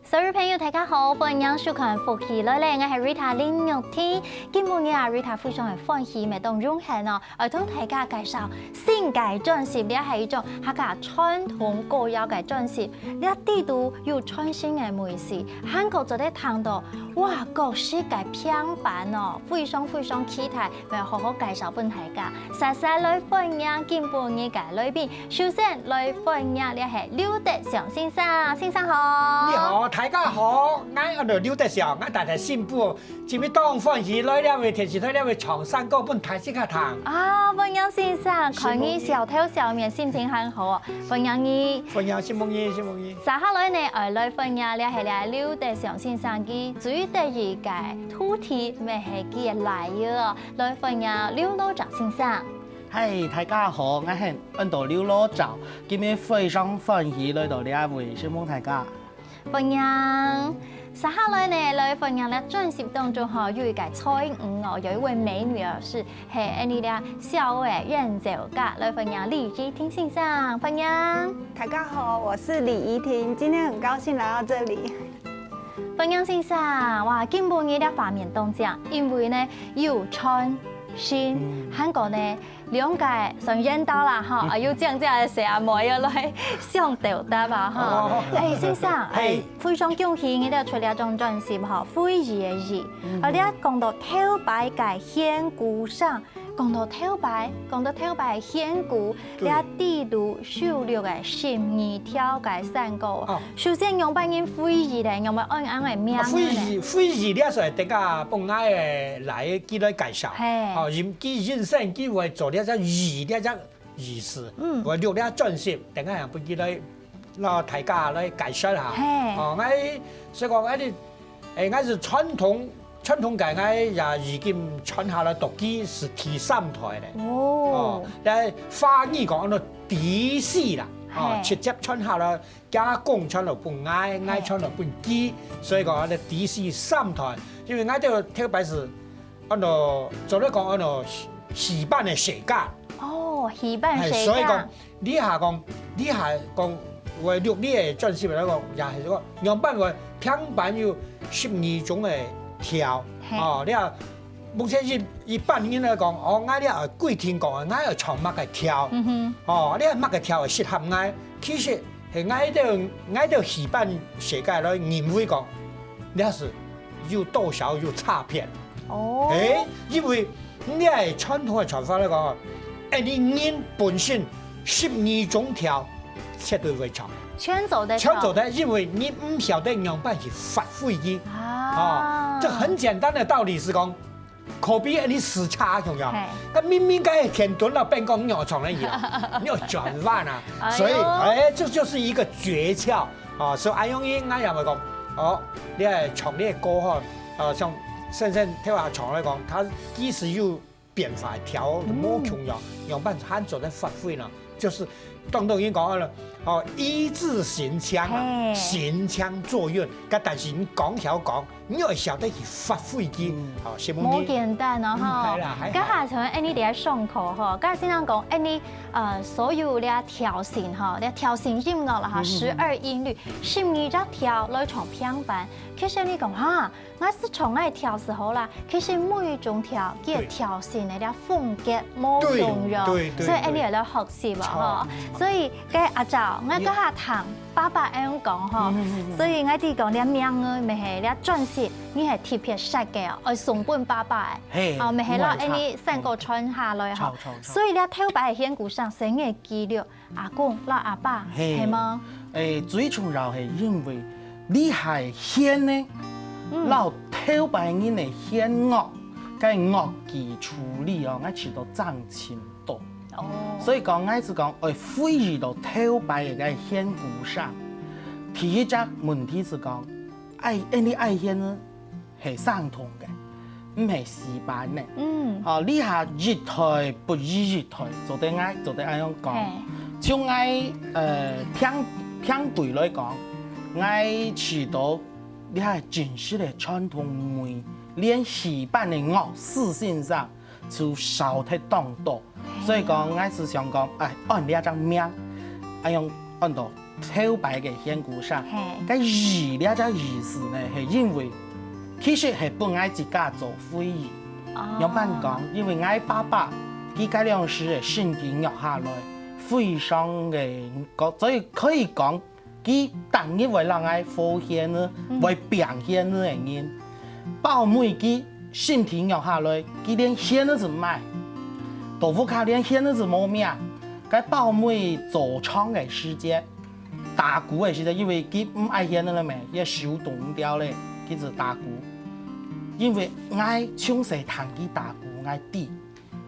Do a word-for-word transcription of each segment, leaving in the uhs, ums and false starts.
所有朋友，大家好，歡迎收看《福氣來了》，𠊎係Rita林玉婷。今晡日啊，Rita非常个歡喜，乜當榮幸哦，愛同大家介紹新个專輯，這係一種客家傳統歌謠个專輯。這裡肚有傳承个味緒，還過做得聽到，哇，各式个拼盤哦，非常非常期待，愛好好介紹分大家。煞煞來歡迎今晡日个來賓，首先來歡迎這係劉德祥先生，先生好。你好，大家好，𠊎安到劉德祥，𠊎大大新婦，今日當歡喜來這位電視台這位唱山歌分大自家聽。啊，歡迎先生，看你笑頭笑面，心情還好哦。歡迎你。歡迎，承蒙你，承蒙你。接下來呢，愛來歡迎這係這劉德祥先生佢最得意个徒弟，乜係佢个倈仔哦。來歡迎劉老醮先生。嗨，大家好，𠊎係安到劉老醮，今日非常歡喜來到這位，承蒙大家。歡迎。接下來呢，來歡迎這專輯當中吼，有一個才女哦，有一位美女哦，係，係，恁呢這小的演奏家，來歡迎李怡婷先生，歡迎。大家好，我是李怡婷，今天很高興來到這裡。歡迎先生，哇，今晡日這畫面當靚，因為呢，有傳承，嗯。還過呢， 兩個算緣投啦吼，嗯。啊，有靚靚个細阿妹愛來相鬥答啊吼。哦。哎，先生，哎，嘿。非常恭喜你兜出這張專輯吼，《回憶的憶》。嗯。啊，你講到頭擺个獻牯聲，講到頭擺，講到頭擺獻牯，對。這裡肚收錄个十二條个山歌。哦。 首先，仰般形回憶咧？仰般安恁个名咧？啊，回憶，回憶這係等下分𠊎个倈仔佢來介紹。嘿。哦，因，佢因生佢會做這隻憶，這隻意思。嗯。會錄這專輯，等下分佢來，摎大家來介紹下。嘿。哦，𠊎，所以講，𠊎，誒，𠊎係傳統，傳統个，𠊎也已經傳下來，到佢係第三代咧。哦。哦，該華語講安到嫡系啦。哦，嘿。直接傳下來， 厥公傳落分𠊎，嘿。𠊎傳落分佢，所以講，𠊎个嫡系三代，因為𠊎兜頭擺係，安到，做得講安到戲，戲班个世家。哦，戲班世家。哎，所以講，這下講，這下講，會錄這个專輯來講，也係講，仰般會拼盤有十二種个調，嘿。哦，這下 目前一，一般人來講，哦，𠊎這愛規定講，𠊎愛唱麼个調。嗯哼。哦，這麼个調會適合𠊎。其實，係𠊎兜，𠊎兜戲班世家來認為講，這係有多少有差別。哦。誒，因為你係傳統个唱法來講，誒，你人本身十二種調，絕對會唱。全做得唱。全做得，因為你毋曉得仰般去發揮佢。啊。哦，這很簡單的道理係講， 可比你駛車共樣。嘿。該明明該係天墩了，變講你愛唱个去啊，你愛轉彎啊。哎喲。所以，哎，這就是一個訣竅啊。所以恁樣𠊎也會講，哦，你愛唱你个歌吼，啊，像先生頭下唱來講，佢其實有變化，調無共樣，嗯。仰般還做得發揮呢？ 就係當多人講了，哦，一字行腔啊，嘿。行腔作韻，該但是你講曉講，你愛曉得去發揮佢，嗯。哦，承蒙你。無簡單哦，嗯，吼。係啦，還好。該下像恁呢在上課吼，該先生講，恁呢，呃，所有這調性吼，這調性音樂啦哈，嗯，嗯，嗯。十二音律，十二隻調來唱拼盤。其實你講哈， 𠊎係唱𠊎个調就好啦，其實每一種調，佢个調性个這風格無共樣，對，對，對，所以恁呢來學習啊，吼。對。所以該阿昭，𠊎頭下聽爸爸恁樣講吼，嗯，嗯，嗯，嗯。所以𠊎知講這名仔乜係這專輯，你係特別設計哦，愛送分爸爸个，嘿，哦，乜係摎恁呢山歌傳下來吼。著，著，著。所以這頭擺獻牯聲，先个記錄， 阿公摎阿爸，嘿。係無？誒，最重要係因為這下獻呢，嗯。摎頭擺人个獻樂，該樂器處理哦，𠊎試著爭盡多。哦。所以講，𠊎係講，愛回憶到頭擺个該獻牯聲。第一隻問題係講，愛，恁呢愛獻呢， 係相同个，毋係戲班个。嗯。吼，這下一代不如一代，做得𠊎，做得恁樣講。嘿。像𠊎，呃，平，平輩來講，𠊎試著這下真實个傳統味，連戲班个樂師先生就少忒當多。嘿啊。所以講，𠊎係想講，哎，安這隻名，恁樣安到頭擺个獻牯聲。嘿。該義這隻意思呢，係因為其實係分𠊎自家做回憶。哦。仰般講？因為𠊎爸爸佢該量時个身體弱下來，非常个，所以可以講，佢逐日會摎𠊎和獻仔，嗯。會拚獻仔个人。包尾佢身體弱下來，佢連獻仔都毋愛，到屋下連獻仔都無命。該包尾早場个時節， 打鼓个時節，因為佢毋愛獻仔了咩，佢手動毋著咧，佢就打鼓。因為𠊎從細聽佢打鼓，𠊎知，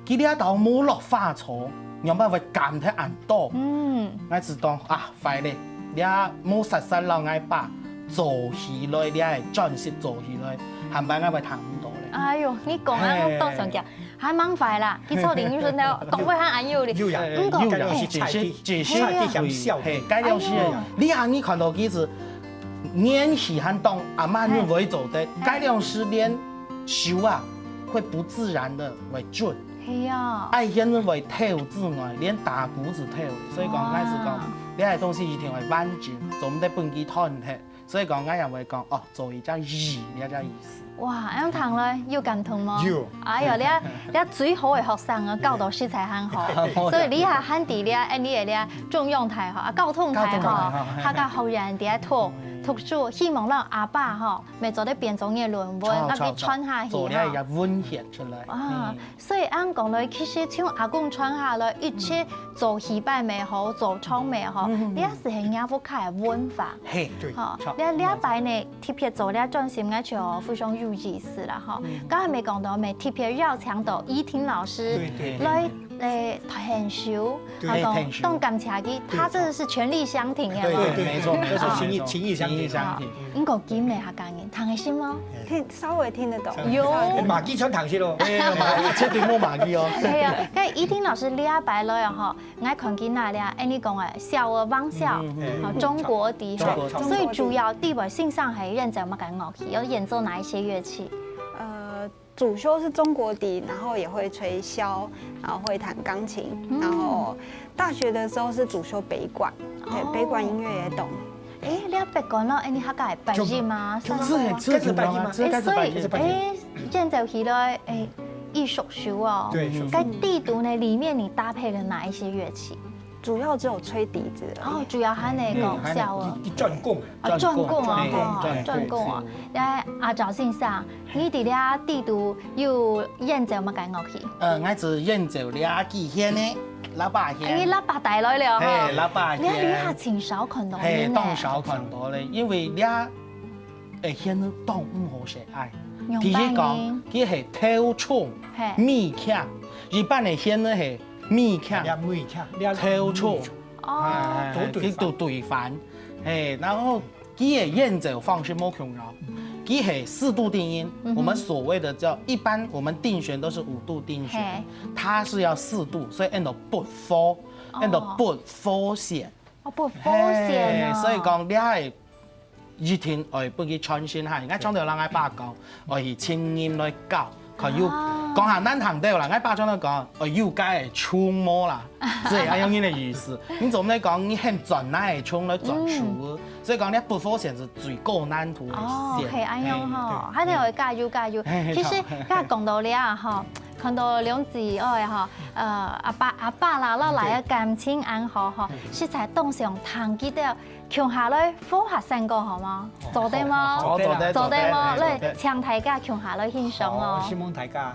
佢這兜無落花草，仰般會減忒恁多？嗯。𠊎就當啊，壞咧，這無煞煞摎𠊎爸做起來，這个專輯做起來，下擺𠊎會聽毋著咧。哎喲，你講啊，嘿。當上鏡。 還蠻壞啦，佢坐定一陣了，講話還恁有力。有呀，毋過，有呀，嘿。解釋，解釋，係啊。解釋一下。係，該量時，哎喲。你還你看到佢係年紀還當，阿媽你會做得，嘿。該量時連手啊，會不自然的會震。係啊。愛獻仔會抖之外，連打鼓都抖，所以講，哇。𠊎係講，這个東西一定愛完整，做毋得分佢斷忒。所以講，𠊎也會講，哦，做一隻義，這隻意思。 哇，恁樣聽來有感動無？有。哎喲，你啊，你啊最好个學生啊，教導實在還好。好的。所以你還還在你啊，哎，你个你啊，中央台吼，啊，交通台吼，交通台吼，客家學院在該讀，嗯。讀書，希望讓阿爸吼，乜做得編做个論文，好，啊，佢傳下去好，好，做了一個文獻出來。啊，嗯。所以恁樣講來，其實從阿公傳下來，一直做戲班乜好，做唱乜好，嗯，嗯，嗯。你也係很有客家文化。嘿，對，吼，差不多。你啊，你啊擺呢， 特別做這專輯，𠊎就非常有意思啦吼。嗯。剛才沒講到，沒特別邀請到依婷老師，對，對，對，來，對。誒，𢯭手，對。啊，講，𢯭手。當感謝佢，對。他真的是全力相挺，對，對，對，對，沒錯，沒錯，這是情義，沒錯，情義相挺。情義相挺。啊，你講金美客家人，聽得識嗎？聽，稍微聽得懂。有。馬吉穿糖鞋咯。哎，馬吉，絕對無馬吉哦。係啊，該依婷老師這擺來啊吼， 𠊎看見那裡啊，哎，你講个小兒王小，嗯，嗯，嗯。好，中國笛，中國笛。所以主要在位先生係演奏麼个樂器，有演奏哪一些樂器？呃，主修是中國笛，然後也會吹簫，然後會彈鋼琴，嗯。然後大學的時候是主修北管，對，哦。北管音樂也懂。哎，你北管咯，哎，你客家个八音嘛，就，就，算是，這，這是八音嘛。哎，所以，這，這是八音。哎， 演奏起來，哎，異熟手哦。對，熟手。該底肚呢，裡面你搭配了哪一些樂器？主要只有吹笛子而已。哦，主要還係講簫哦。嗯，還係一，一轉弓。啊，轉弓哦，嘿，吼，轉弓。轉弓哦。來，阿趙先生，你在這底肚有演奏麼个樂器？呃，𠊎只演奏這个弦呢，喇叭弦。哎，喇叭帶來了哈。嘿，喇叭弦。你，你還真少看到呢。嘿，當少看到咧，因為這 个弦仔當毋好勢，哎。仰般呢？第一講，佢係頭重，嘿。尾輕，一般个弦仔係尾輕，這尾輕，這頭重。尾重。哦。哎，哎，哎，都對翻。佢都對翻。嘿，然後佢个演奏方式無共樣，佢係四度定音，嗯哼。我們所謂的叫，一般我們定弦都是五度定弦，嘿。它是要四度，所以用到八和，哦。用到八和弦。哦，八和弦哦。嘿，所以講，這个 一定愛分佢傳承下去。𠊎常常摎𠊎爸講，愛去尋人來教，看有，啊。講下難聽兜啦，𠊎爸常常講，愛有該个銃無啦，係恁樣个意思。你做毋得講你喊轉來个銃來轉手，嗯。所以講你八和弦係最高難度个弦。哦，係恁樣吼，嘿，嘿，還得愛加油加油。嘿，嘿，其實，好。剛講到這啊吼，看到兩姊妹吼，呃，阿爸阿爸啦，摎倈仔感情恁好吼，嗯。實在當想聽佢兜 共下來和合山歌好無？做得無？好，做得，做得無？做得，來，做得。請大家共下來欣賞哦。好，希望大家。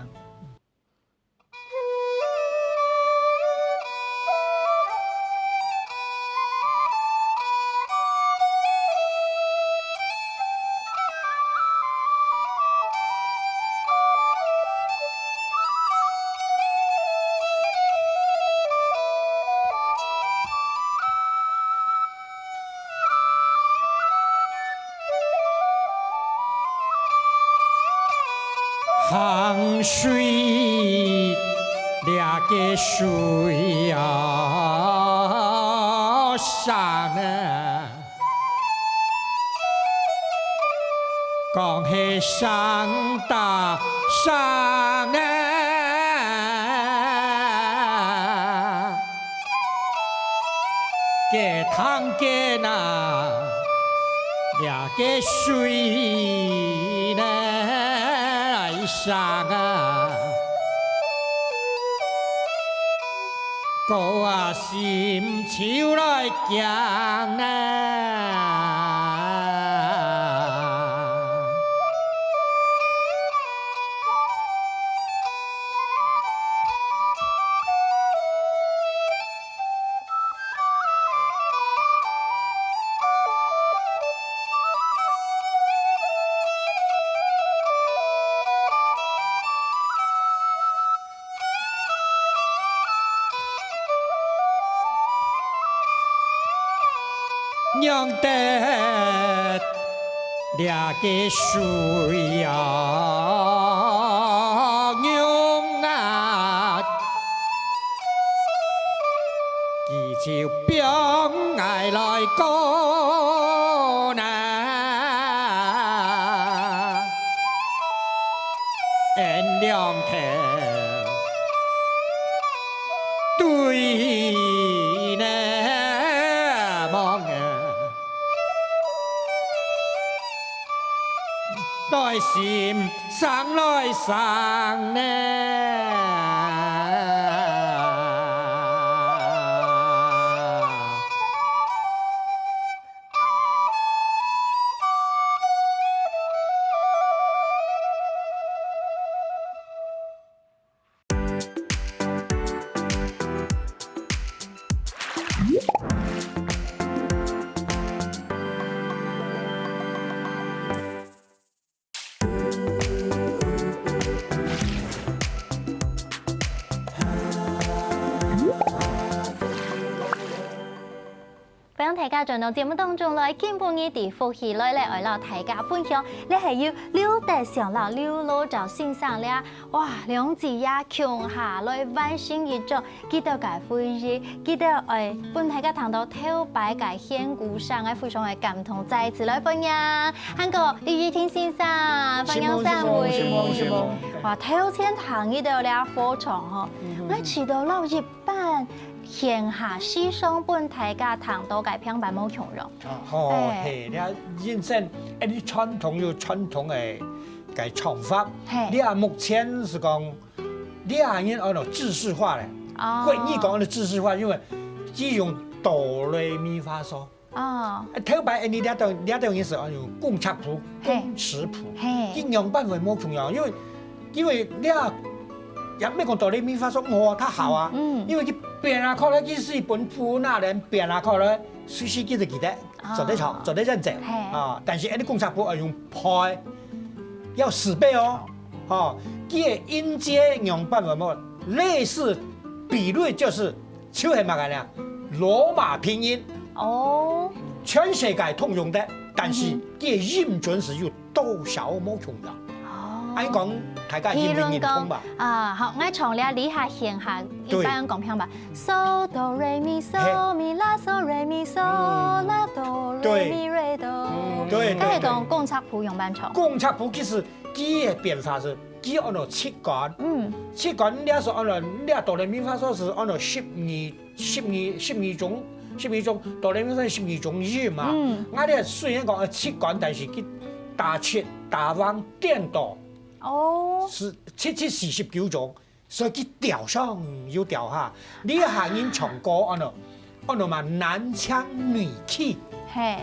行間啊，這个水呢來上啊，哥啊心就來驚啊。 仰得這个水啊，仰啊，佢就放𠊎來過哪。 恩兩頭對呢望啊，內心生來生呢。 歡迎大家轉到節目當中來，今晡日在福氣來了，愛摎大家分享，這係由劉德祥摎劉老照先生這，哇，兩子爺共下來完成一張，佢兜个回憶，佢兜愛分大家聽到頭擺个獻古聲，𠊎非常个感動，再一次來歡迎，還過李雨婷先生，歡迎三位。承蒙，承蒙，承蒙。哇，頭前聽佢兜這課程吼，嗯哼。𠊎試著摎一般 現下時常分大家聽到个平板無共樣。哦，哎。係，這人生，哎，你傳統有傳統个，个唱法。係。你啊，目前係講，你啊，人安到制式化咧。哦。國語講个制式化，因為只用哆來咪發嗦。哦。哎，頭擺，哎，你這兜，這兜人係安用共尺譜，係。共尺譜。係。佢仰般會無共樣，因為 因為你啊，也毋係講哆來咪發嗦，哦，較好啊。嗯。因為佢變啊，可能佢係本譜那人變啊，可能隨時佢就記得，啊。做得唱，做得認真。嘿。啊，但是恁呢共尺譜愛用背，要死背哦。哦，佢个音階仰般會無，類似比率就是 就係麼个呢？羅馬拼音。哦。全世界通用个，但是嗯哼。佢个音準係有多少無共樣。哦。恁講，大家認毋認同吧？譬如講，啊，好，𠊎唱這下現下一般講聽吧。對。嗦哆來咪嗦咪啦，嗦來咪嗦啦，嗯。哆來咪瑞哆。對。嗯，對，對，該係講共尺譜仰般唱。共尺譜其實佢个變化係 佢安到七管，嗯。七管這係安到，這哆來咪發嗦係安到十二，十二，十二種，十二種，哆來咪發嗦十二種音嘛。嗯。𠊎這雖然講，呃，七管，但是佢打七、打橫、顛倒，哦。係七七四十九種，所以佢調上又調下。你客人唱歌安到，安到嘛，男腔女氣。嘿。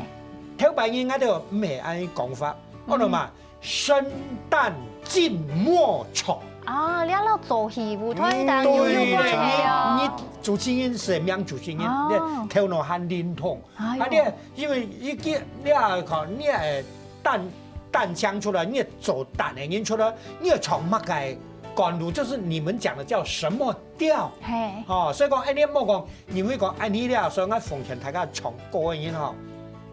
頭擺人𠊎兜毋係恁呢講法，安到嘛， 生旦淨末丑。啊，這摎做戲舞台當中有關係哦。嗯，對，你，你主持人係名主持人，哦。你頭腦還靈通。哎喲。啊，你因為一個，你啊，看，你啊，旦，旦腔出來，你做旦个人出來，你要唱麼个管路，就是你們講的叫什麼調。嘿。哦，所以講，哎，你莫講，你會講，哎，你了，所以𠊎奉勸大家唱歌个人吼，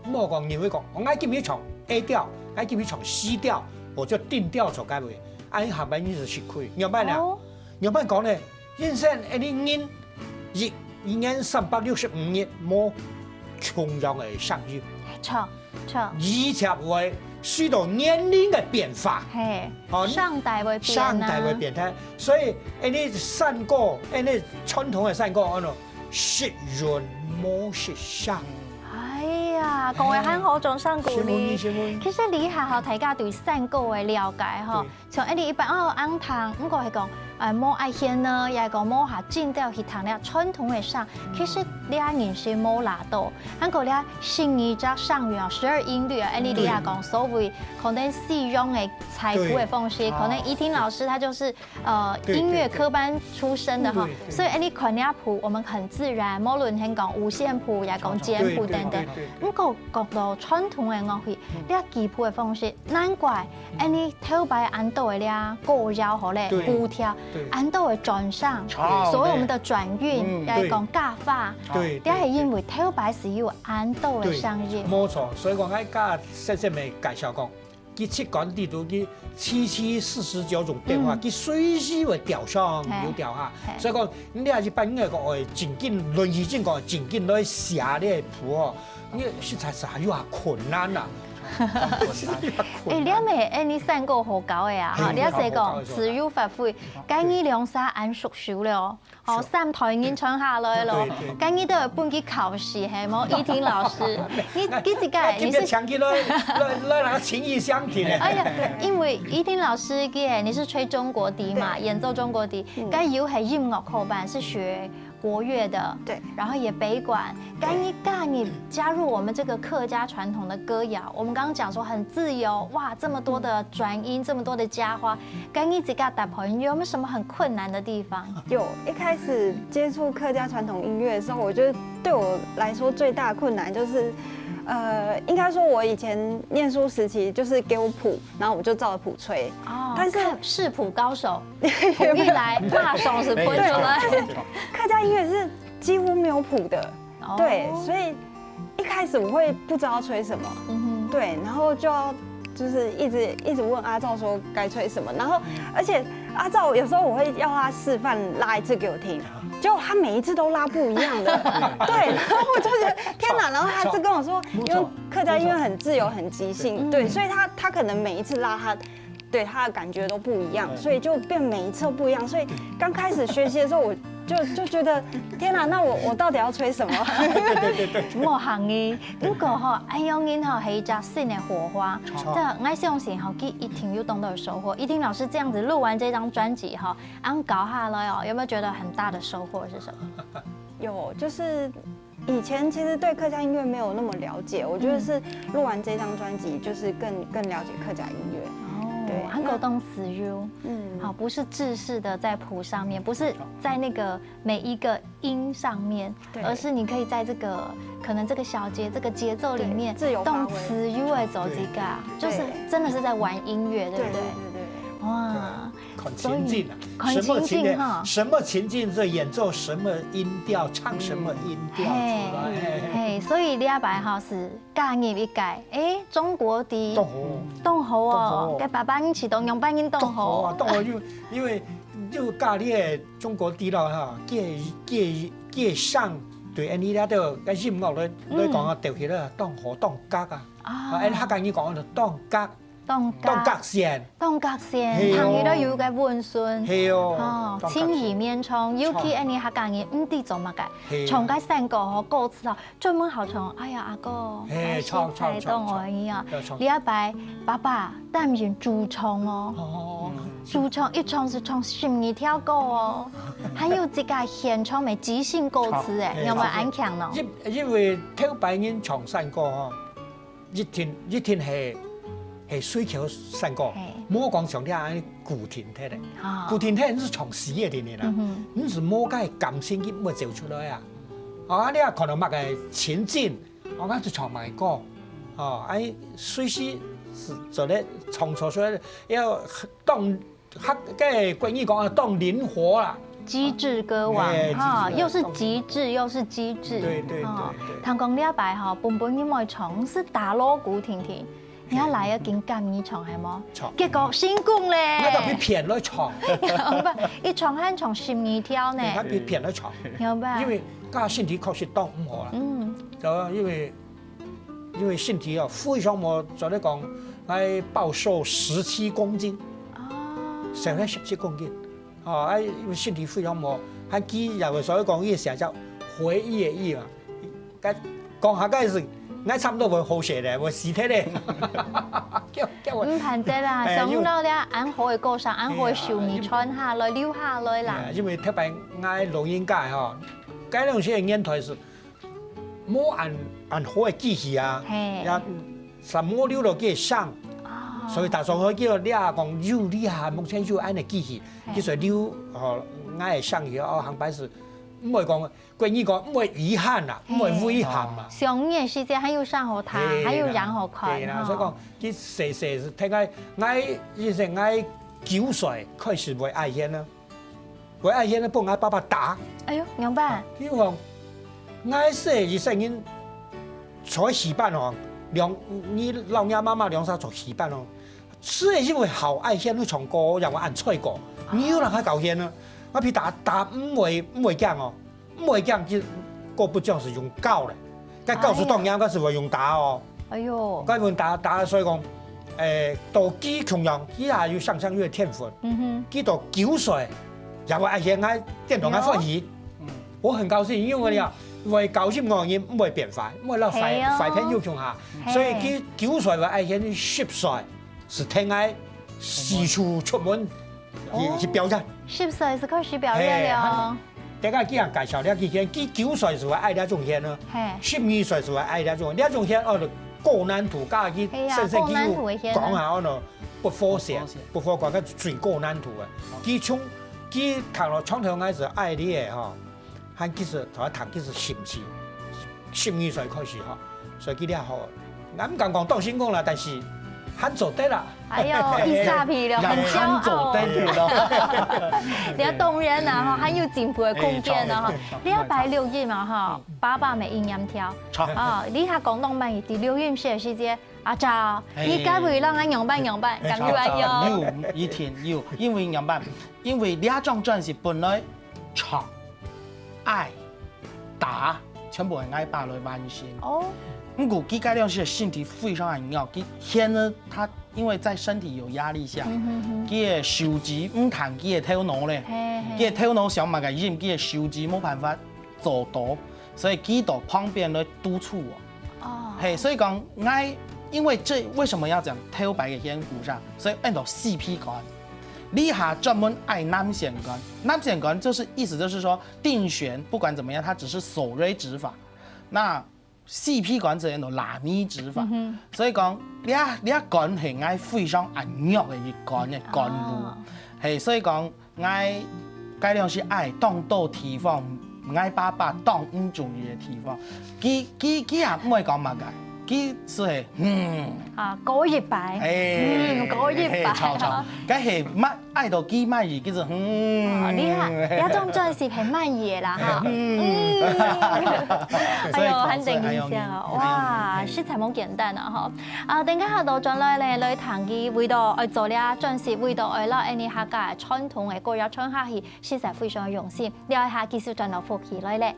莫講認為講，哦，𠊎今日唱A調，𠊎今日唱C調，𠊎就定調在該位，恁呢下半日就食虧。仰般呢？哦。仰般講呢？人生恁呢人，一，一年三百六十五日，無共樣个聲音。著，著。而且會隨著年齡个變化，嘿，哦，聲帶會變啊。聲帶會變化，所以恁呢山歌，恁呢傳統个山歌，安到食韻無食聲。啊，各位還好，掌聲鼓勵。其實這下吼，大家對山歌个了解吼，像恁呢一般哦，紅糖，毋過係講，呃，無愛現呢，也係講無下真正去聽這傳統个聲，其實這人是無拉到。還過這十二隻聲韻啊，十二音律啊，恁呢這下講所謂可能西洋个採譜个方式，可能怡婷老師她就是呃音樂科班出身的哈，所以恁呢看這譜，我們很自然，無論係講五線譜，也講簡譜等等。毋過講到傳統个樂器，這記譜个方式，難怪 恁呢頭擺恁多个這歌謠好咧，古調，恁多个轉聲，所謂我們的轉韻，也講加法，這係因為頭擺係有恁多个聲音。無錯，所以講，𠊎教細細妹介紹講，佢七官裡肚，佢七七四十九種變化，佢隨時會調上有調下。所以講，你這一般應該講，哎，正經，論語正講，正經來寫這譜哦，你實在是還有啊困難啊。 哎，這下恁呢山歌好搞个啊，哈，這下講自由發揮，該你兩儕恁熟手了哦，哦，三代人傳下來咯，該你都有分佢考試係無？怡婷老師，你你自家你是，請佢來來來，那個情義相挺哎。哎呀，因為怡婷老師佢你是吹中國笛嘛，演奏中國笛，該又係音樂科班是學 國樂的，對，然後也北管，該你加入加入我們這個客家傳統的歌謠，我們剛剛講說很自由，哇，這麼多的轉音，這麼多的加花，該你自家搭配，你有沒有什麼很困難的地方？有，一開始接觸客家傳統音樂的時候，我覺得對我來說最大的困難就是，呃，應該說我以前念書時期就是給我譜，然後我就照着譜吹，哦，但是看视谱高手，譜一來，大手是分出來。对，但是客家音乐是几乎没有谱的，对，所以一开始我会不知道吹什么，对，然后就要就是一直一直问阿照说该吹什么，然后而且阿照有时候我会要他示范拉一次给我听，结果他每一次都拉不一样的，对，然后我就觉得天哪，然后他是跟我说，因为客家音乐很自由、很即兴，对，所以他他可能每一次拉他。对他的感觉都不一样，所以就变每一次都不一样。所以刚开始学习的时候，我就就觉得天哪，那我我到底要吹什么？莫行个，不过吼，恁样人吼，係一只新的火花。这我相信吼，佢一定有当多收获。怡婷老师这样子录完这张专辑吼，恁搞下来哦，有没有觉得很大的收获是什么？有，就是以前其实对客家音乐没有那么了解，我觉得是录完这张专辑，就是更更了解客家音乐。哦，对，还有当自由，嗯，好，不是制式的在谱上面，不是在那个每一个音上面，而是你可以在这个可能这个小节这个节奏里面，自由发挥，动词 you 的走这个，就是真的是在玩音乐，对不对？对对对对，哇。 看情境啊，什么情境，什么情境就演奏什么音调，唱什么音调出来。嘿，所以你阿伯哈是加入一个，哎，中国的，当好，当好哦，该爸爸你去当，两班人当好，当好啊，当好，因为因为就教你个中国的了哈，介介介上对，哎，你那个该音乐来来讲啊，调起来当好当格啊，啊，哎，客家人讲个当格。 当当角色，当角色，朋友都有个温顺，系哦，哦，情意绵长，尤其恁呢客家人毋知做么个，唱个山歌吼，歌词吼，专门好唱，哎呀阿哥，嘿，唱唱唱唱，你阿伯爸爸担任主唱哦，哦，主唱一唱是唱十二条歌哦，还有自家现场个即兴歌词哎，有没有安强呢？因因为头摆人唱山歌吼。 一定一定系系水桥山歌，莫讲像你安尼固定忒个，固定忒你是唱死个定定啦，你是莫个感情佢毋会走出来啊。啊，你啊看到么个情境，啊，就唱么个歌，啊，安尼随时是做得创作出来，要当 客个国语讲啊，当灵活啦。机智歌王哈，又是极致又是机智。对对对对。唐公你阿伯哈，本本你莫唱，是打锣鼓听听，你阿来要紧赶你唱系无？唱。结果成功咧。那个被骗了唱。一唱还唱十二条呢。他被骗了唱。明白。因为个身体确实当毋好啦。嗯。因为 因为身体啊非常么，做得讲，来暴瘦十七公斤，瘦了十七公斤，啊，哎，因为身体非常么，还记也所以讲，伊写叫回忆的忆嘛，该讲下个是，𠊎差毋多會好勢咧，會死忒咧。叫，叫𠊎毋盼得啦，哎，想用到了恁好个故事，恁好个手藝傳下來、留下來啦。哎，因為特別𠊎老人家吼，該種時个年代係無恁，恁好个機器啊，嘿。也，啥無留落去个相，哦。所以打算會叫你啊講有這下，目前有恁个機器，嘿。其實留，吼，𠊎个相片哦，行擺係毋會講 國語講毋會遺憾啊，毋會遺憾啊。嘿。想你个時節還有相好看，嘿啦，還有樣好看，對啦，吼。所以講，佢細細係聽𠊎，𠊎，以前𠊎九歲開始會愛絃啊，會愛絃啊，分𠊎爸爸打。哎喲，仰般？比如講，𠊎細个時節人坐戲班哦，兩，你老娘媽媽兩儕坐戲班哦， 係因為好愛絃，會唱歌，然後恁唱歌，你有人還教絃呢？𠊎被打，打毋會，毋會驚哦，毋會驚，佢過不將係用教咧，該教書當然該係會用打哦。哎喲。該用打，打，所以講，誒，到佢共樣，佢也有想像力个天分，嗯哼。佢到九歲，也會愛絃，𠊎電動𠊎歡喜。嗯。我很高興，因為啊，會教音樂人毋會變壞，毋會落壞，嘿哦。壞朋友共下，嘿。所以佢九歲會愛絃，十歲 係聽𠊎四處出門去，哦。去表演。十歲就開始表演了。嘿，等下佢也介紹了，佢絃，佢九歲就會愛這種絃了，嘿。十二歲就會愛這種，這種絃哦，就高難度，剛才佢嘿呀，先生佢有高難度个絃啊。講下哦，不和弦，不和弦。不和弦，該最高難度个。佢從，佢彈到從頭開始愛你个吼， 還其實，同佢談其實興趣，十二歲開始吼，所以佢這下，𠊎毋敢講當成功啦，但是還做得啦。哎喲，一下皮了，很驕傲。還做得了。你要動人啊，吼，還有進步的空間啊，吼。哎，你要擺錄音嘛，吼，爸爸每一年跳。好。哦，你還講動漫，第六音是時節，阿昭，哎。你該會讓俺仰般仰般，哎，敢有愛喲？有，一定有，因為仰般，因為這張專輯本來唱 愛、打，全部係𠊎爸來完成。哦。毋過佢該量時个身體非常个弱，佢現在他因為在身體有壓力下，嗯哼哼。佢个手指毋彈佢个頭腦咧，嘿嘿。佢个頭腦想麼个音，佢个手指無辦法做到，所以佢到旁邊來督促我。哦。嘿，所以講，𠊎因為這為什麼要講頭擺个絃鼓上，所以用到四皮管。 這下專門愛南絃管。南絃管就是意思就是說，定絃不管怎麼樣，它只是手銳指法。那四皮管就用到拉咪指法。嗯哼。所以講，這，這管係𠊎非常愛用个一管个管路。哦。嘿，所以講，𠊎該量時愛當多地方，𠊎爸爸當毋中意个地方。佢，佢，佢也毋會講麼个，佢就係，嗯。啊，過一擺。哎，嗯，過一擺。嘿，吵，吵。該係乜 愛到幾滿意，其實，嗯。哦，你看，這種專輯係滿意个啦，哈。嗯。嗯。哎喲，所以講，很等一下哦。所以，哎喲，哇，哎喲。實在無簡單啊，吼。啊，等下下到轉來咧，來談佢為到愛做這專輯，為到愛摎𫣆俚客家个傳統个歌謠傳下去，實在非常用心。尞一下，繼續轉到福氣來咧。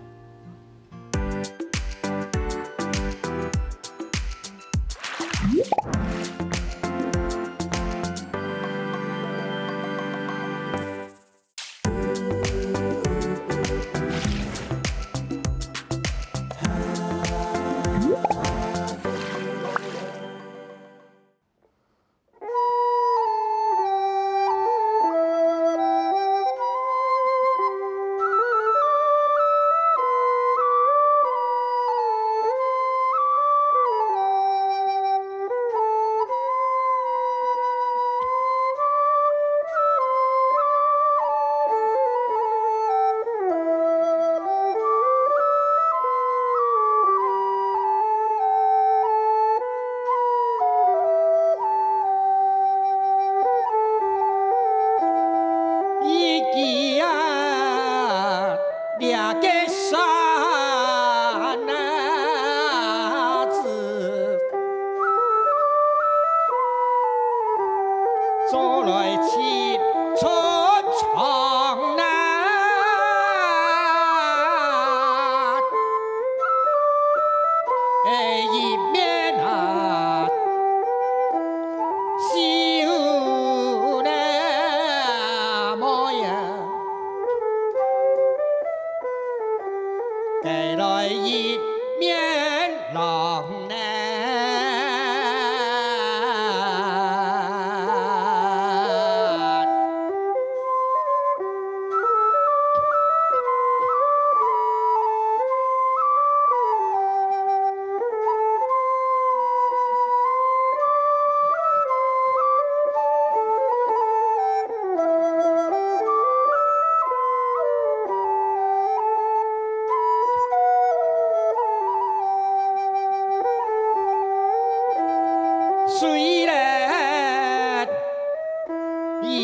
一句啊，這个山啊子，做來七寸長啊。 哎，一面啊，愁那模样，带来一面狼呢。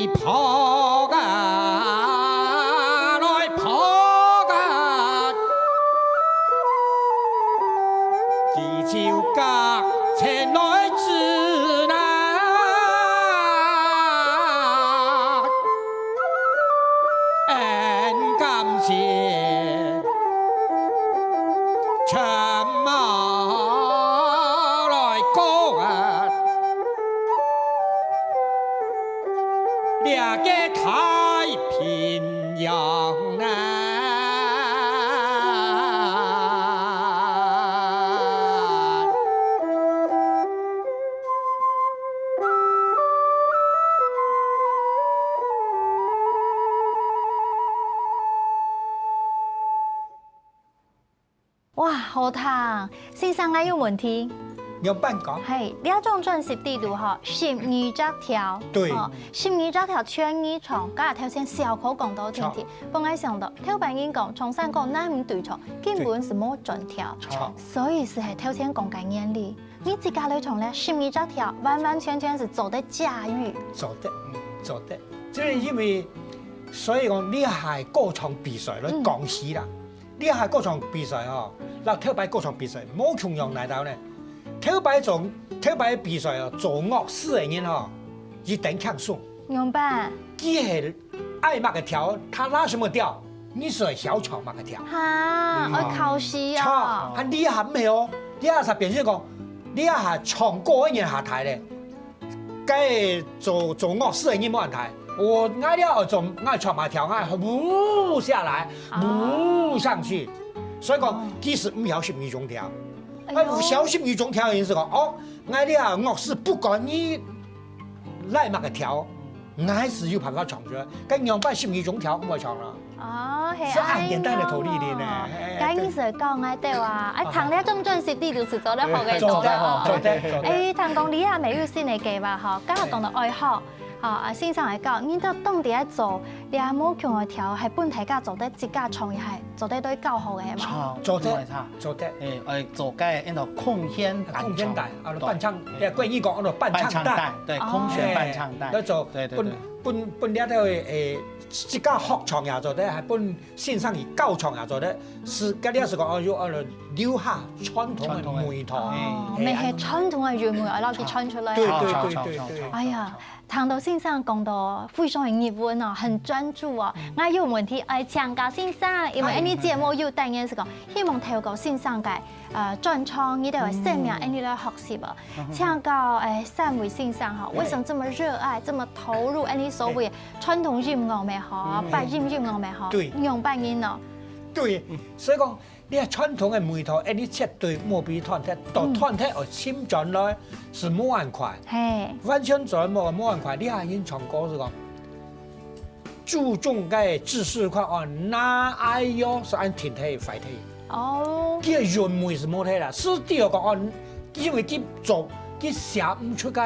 撲啊，來撲啊！佢就隔前來指南，恩感謝，全無來過啊！ 這个太平洋啊！哇，好聽！先生，𠊎有問題。仰般講？係，這張專輯裡肚吼，十二隻調，對。吼，十二隻調全你唱，頭先小可講到聽聽，著。本來想到，頭擺人講，唱山歌哪毋對唱，根本係無轉調。著。所以係頭先講个原理，你自家來唱咧，十二隻調，完完全全係做得駕馭。做得，嗯，做得。這係因為，所以講，這係歌唱比賽來講起啦。 這下歌唱比賽吼，摎頭擺歌唱比賽無共樣哪兜呢？頭擺做，頭擺比賽哦，做樂師个人吼，一等輕鬆。仰般？佢係愛麼个調，他拉什麼調，你係愛曉唱麼个調。哈，嗯。愛考試著，哦。還這下毋係哦，這下變成講，這下唱歌个人下台咧。 該做，做樂師个人無恁大。𠊎，𠊎這愛做，𠊎唱麼个調，𠊎嗚下來，嗚上去。所以講，其實毋曉十二種調。哎喲。𠊎曉十二種調个意思講，哦，𠊎這樂師不管你拉麼个調，𠊎係有辦法唱出來。該仰般十二種調毋會唱了？ 哦，係，係恁簡單个道理呢。哎喲。嘿，該你係教𠊎兜啊，哎，聽這種專輯裡肚係做得學个，做得，做得，做得。哎，聽講你也有新个計畫吼，剛好講到愛好，吼，啊，先生來講，你到底愛做，你也無共个調，係分大家做得自家創意，係做得對教學个嘛？做得，做得。哎，哎，做个，恁樣空間伴唱。空間帶，啊，伴唱，對，國語講，啊，伴唱帶。伴唱帶，對，空間伴唱帶。哎，來做，對，對，分，對。分，分這兜，哎，自家學唱也做得，還分 線上去教唱也做得，係，該這係講，哦，有，哦，留下傳統个味道。傳統个。哦，嘿，乜係傳統个韻味，愛摎佢傳出來啊。對，對，對，對，對。哎呀，聽到先生講到非常个入文哦，很專注哦。𠊎有問題愛請教先生，因為𠊎等節目有單元係講，希望透過先生个，呃，專長，你兜个生命，𠊎等來學習哦。請教，哎，三位先生哈，為什麼這麼熱愛、這麼投入，哎，你所謂傳統音樂乜好，八音音樂乜好，對。仰般形呢？ 對，所以講，你看傳統个味道，哎，你絕對無比團體，到團體愛尋轉來，係無恁快。嘿。完全轉無，無恁快。你看人唱歌係講，注重个知識看哦，那哎喲，係恁停忒、壞忒。哦。佢个韻味係無忒啦，係對我講哦，因為佢做，佢寫毋出个，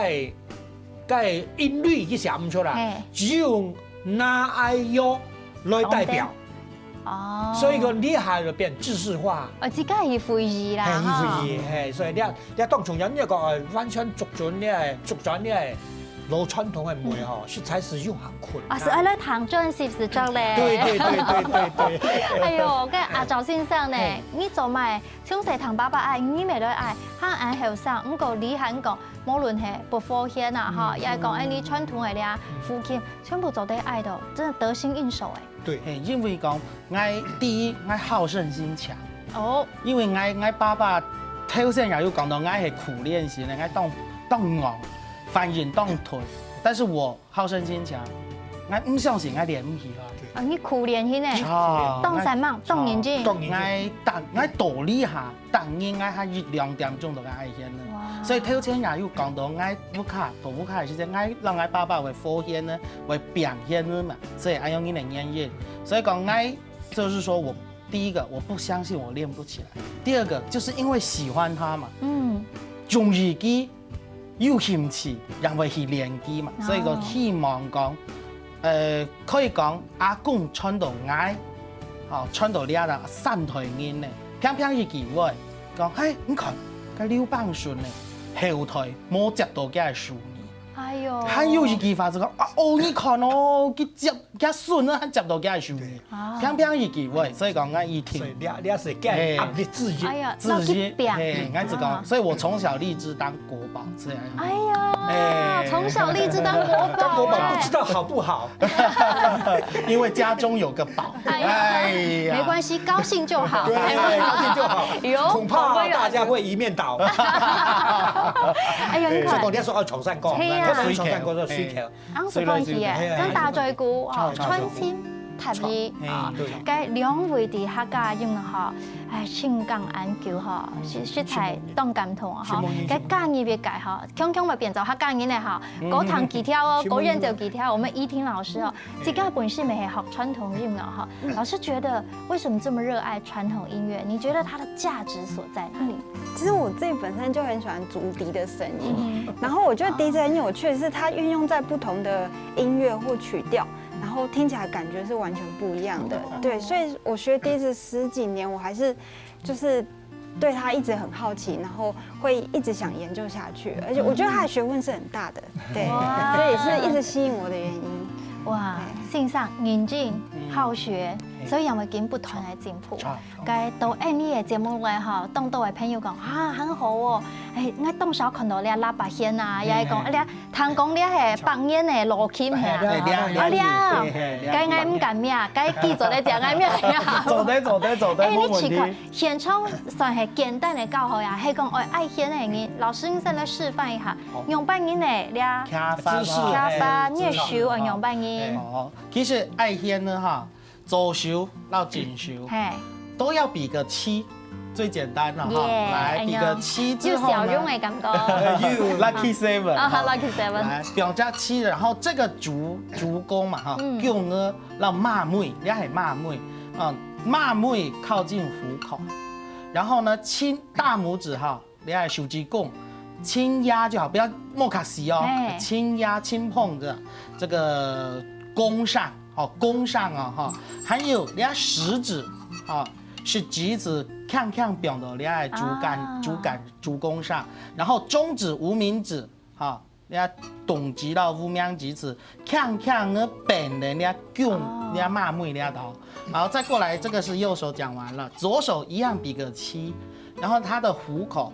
个音律，佢寫毋出啦，嘿。只有那哎喲來代表。 哦。所以講，你下就變知識化。哦，自家去回憶啦，嘿，去回憶，哈。嘿，所以你，你當重要，你要講，呃，完全捉準你个，捉準你个老傳統个味吼，實在係有限困難。啊，係愛來聽專輯係著咧。對，對，對，對，對，對。哎喲，該阿昭先生呢，嘿。你做麼个從細聽爸爸个，你乜來愛，還恁後生，毋過你還講，無論係不和弦啊，哈，也係講，哎，你傳統个咧，胡琴，全部做得愛到，真的得心應手哎。 對。嘿，因為講，𠊎第一，𠊎好勝心強。哦。因為𠊎，𠊎爸爸頭先也有講到，𠊎係苦練型个，𠊎當，當戇，反應當鈍。但是我好勝心強，𠊎毋相信𠊎練毋起來。啊，你苦練型呢？啊，當煞猛，當認真。當認真。𠊎打，𠊎倒這下， 逐日𠊎還一兩點鐘就愛練了。哇。所以頭前也有講到，𠊎屋下，到屋下个時節，𠊎摎𠊎爸爸會和弦呢，會表現呢嘛，所以恁樣个原因。所以講，𠊎就是說我，第一個，我不相信我練不起來。第二個，就是因為喜歡它嘛。嗯。中意佢， 有興趣，也會去練佢嘛。哦。所以講希望講，呃，可以講阿公傳到𠊎，吼，傳到這个三代人呢，常常一句話，講，嘿，你看，該劉邦順呢，後代無接到佢个手藝。哎喲，還有一句話係講啊，哦，你看哦，佢接，佢孫啊，還接到佢个手呢，啊。平平一句話，所以講𠊎一定。所以你，你係个壓力之一。哎呀，自己，那就拼。嘿，𠊎就講，啊。所以我從小立志當國寶，這樣。哎呀，哎。從小立志當國寶，當國寶不知道好不好？哎。因為家中有個寶。哎呀，哎呀。沒關係，高興就好。對，高興就好。有，恐怕大家會一面倒。哎呀，你看。所以講，你要說，哦，床上講，嘿呀。那個床上講說睡覺。 恁樣講起耶，像打嘴鼓吼，穿親、搭衣啊，該兩位的客家音樂吼，哎，情感恁久吼，實，實在當感動吼。該加入一個吼，強強會變做客家人个吼，高彈吉他哦，高演奏吉他，我們怡婷老師哦，自家本身也係學傳統音樂吼，老師覺得為什麼這麼熱愛傳統音樂？你覺得它的價值所在哪裡？其實我自己本身就很喜歡竹笛的聲音，然後我覺得笛子很有趣的是，它運用在不同的音樂或曲調，然後聽起來感覺是完全不一樣的。對，所以我學笛子十幾年，我還是就是对它一直很好奇，然后会一直想研究下去，而且我觉得它的学问是很大的，对，哇。所以是一直吸引我的原因。哇，对。先生认真、好学，所以也會跟不斷个進步。該到恁呢个節目來吼，當多个朋友講啊，很好哦，哎，𠊎當少看到這喇叭弦啊，也係講，哎， 聽講這係百年个老琴係啊？哎，這，啊，這，這，該𠊎毋敢摸，該佢做得食，𠊎摸。做得，做得，做得，哎，你試看，沒問題。現場算係簡單个教學呀，係講愛愛弦个人，老師你先來示範一下，仰般人呢？這，敲發，姿勢，敲發，哎，你个手愛仰般人？哎，哦，其實愛弦呢，哈， 左手到正手，嘿。都要比個七，最簡單了哈。耶，來，比個七之後呢，哎喲，有笑容的感覺。有，lucky seven，啊，哈。Lucky seven。來，比較七，然後這個足，足弓嘛，哈，嗯。弓呢，到馬尾，這係馬尾，啊，馬尾靠近虎口，然後呢，輕，大拇指哈， 你愛手指公，輕壓就好，不要莫卡西哦，嘿。輕壓輕碰的這個弓上，哦，弓上哦，哈。還有你愛食指，哦，食指指輕輕放到你愛竹竿，啊。竹竿，竹弓上，然後中指、無名指，哈， 你个中指到無名指指，輕輕个扳等你个弓，哦。你个馬尾你个頭。好，再過來，這個是右手講完了，左手一樣比個七，然後它的虎口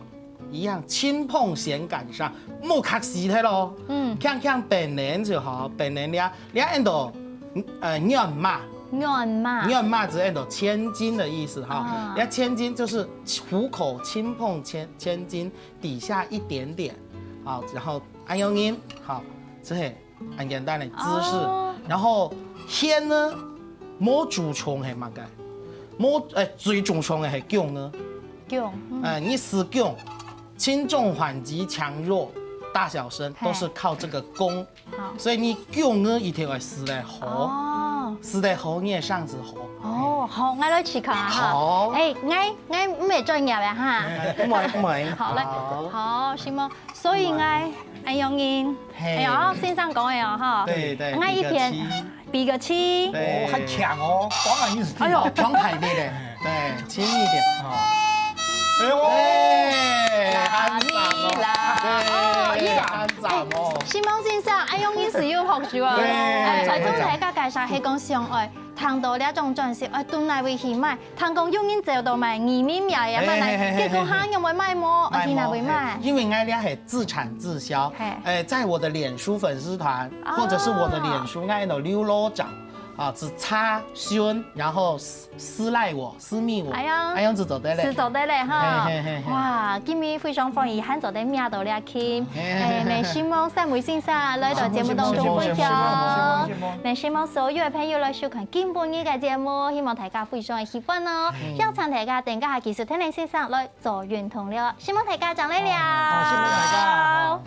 一樣輕碰弦桿上，莫卡西忒咯。嗯。輕輕扳等就好，扳等你个，你个按到，呃，軟馬。軟馬。軟馬就係按到千斤的意思哈。啊。你个千斤就是虎口輕碰千，千斤， 底下一點點，好，然後恁樣音，好，這係恁簡單个姿勢。哦。然後弦呢，無注重係麼个？無，誒，最注重个係弓呢。弓，嗯。誒，你使弓，輕重緩急強弱，大小聲，嘿。都是靠這個弓。 好。所以你弓呢，一定愛使得好。哦。使得好，你个聲就好。哦，好，𠊎來試看啊哈。好。誒，𠊎，𠊎毋係專業个哈。誒，毋會，毋會。好，來，好。好，承蒙。所以𠊎，恁樣音，嘿。哎喲，先生講个哦哈。對，對，𠊎一片比個七。比個七。對。哦，還強哦，當然意思。哎喲，強大一點。對，輕一點。哦。哎喲。對，很讚哦。啦。對，哦，耶。很 讚哦。承蒙先生，恁樣意思有學習啊。對，哎，傳統大家介紹係講相愛，聽到這種專輯，哎，到哪位去買？聽講有人走到買，你明白也買來，嘿，嘿，嘿，結果還有人買無？哎，去哪位買？因為𠊎這係自產自銷，嘿。哎，在我的臉書粉絲團，啊。或者是我的臉書，𠊎有留老長，啊，係查詢，然後 私賴我，私密我，哎呀，恁樣子做得咧。係做得咧哈。嘿，嘿，嘿，嘿。哇，今日非常歡喜，還做得摸到這琴。嘿，嘿，嘿。哎，也承蒙三位先生來到節目當中分享。承蒙，承蒙，承蒙，承蒙。也承蒙所有个朋友來收看今晡日个節目，希望大家非常个喜歡哦。嗯。邀請大家等下繼續聽林先生來做運動了，承蒙大家，正來尞。好，承蒙大家，好。